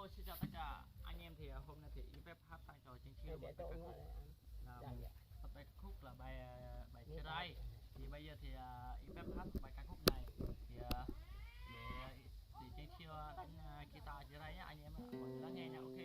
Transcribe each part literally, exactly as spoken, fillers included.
Xin chào tất cả anh em, thì à, hôm nay thì Y Pep hát tặng cho Čeng Siêu một bài ca khúc. Là một bài ca khúc là bài, à, bài Chia Rai. Thì bây giờ thì à, Y Pep hát bài ca khúc này. Thì à, để thì Čeng Siêu đánh à, guitar Chia Rai nhá anh em ạ. Mọi người lắng nghe nha, ok.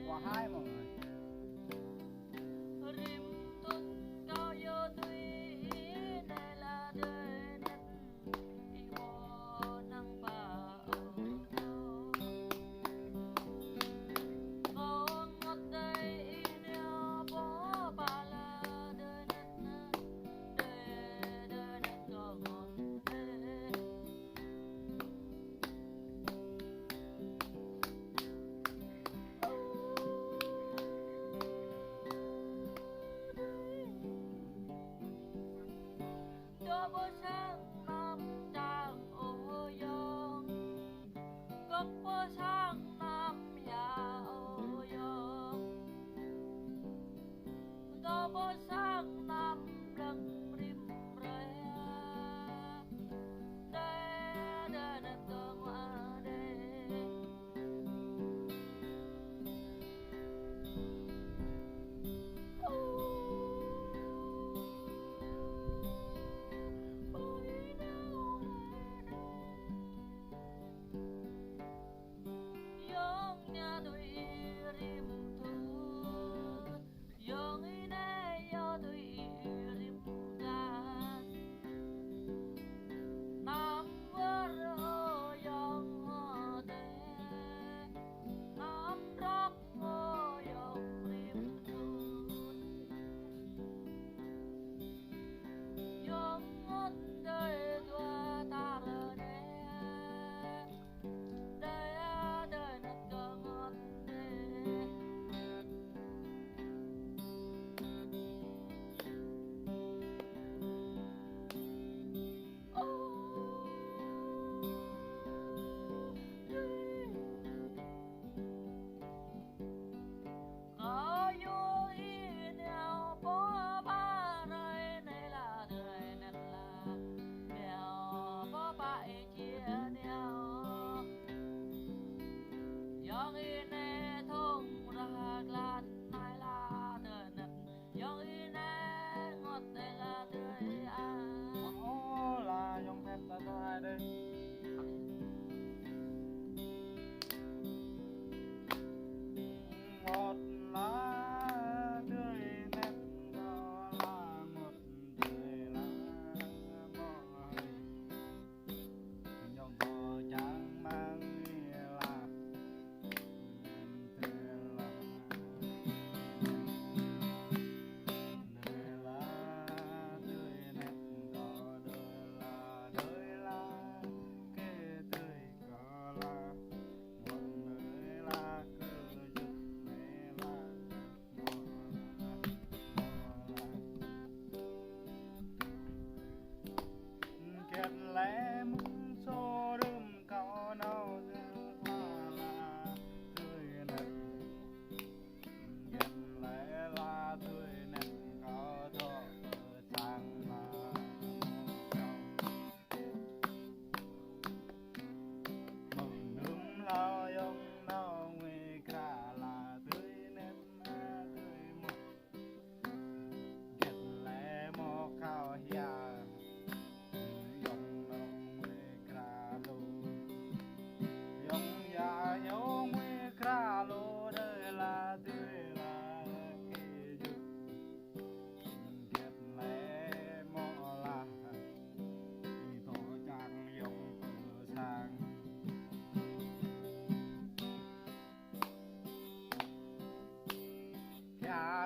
Của hai mọi người. Dŏ pơ sang năm čang ơ yong, kŏk pơ sang năm ya ơ yong. Dŏ pơ sang năm lăng rim rai. Đe đe năn kơ ngua đe.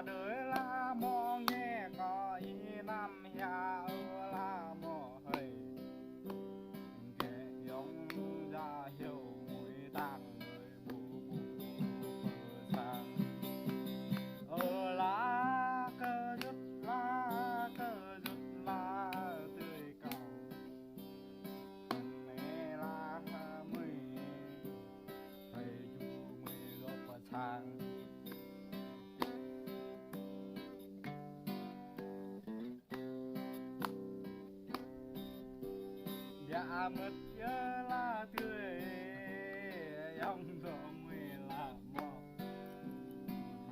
Đơi la mong nghe có ý năm hia ơ la mong hơi. Kẻ yong ra hiệu mùi tang người bù bù bù sang. Ơ la kơ yut la kơ yut la tươi cầu. Mẹ la mười. Hơi chu mười lô pa sang. Biă mơ̆t yơ la tươi, yong dŏ mui la mŏ.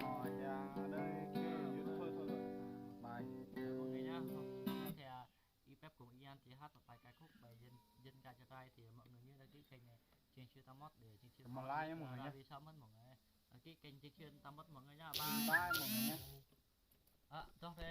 Hŏ ya đơi kê yut thôi thôi thôi. Bye. Mọi người nhá, hôm nay thì à, Y Pep cùng Ian thì hát một bài ca khúc bài dân dân ca cho Trai thì mọi người nhớ đăng ký kênh này, Jeng Siu Tăm Mốt để Jeng Siu Tăm Mốt like nhé mọi người nhé. Vì sao mất mọi người? Đăng ký kênh Jeng Siu Tăm Mốt mọi người nhá. Bye. Bye mọi người nhé. À, trong thế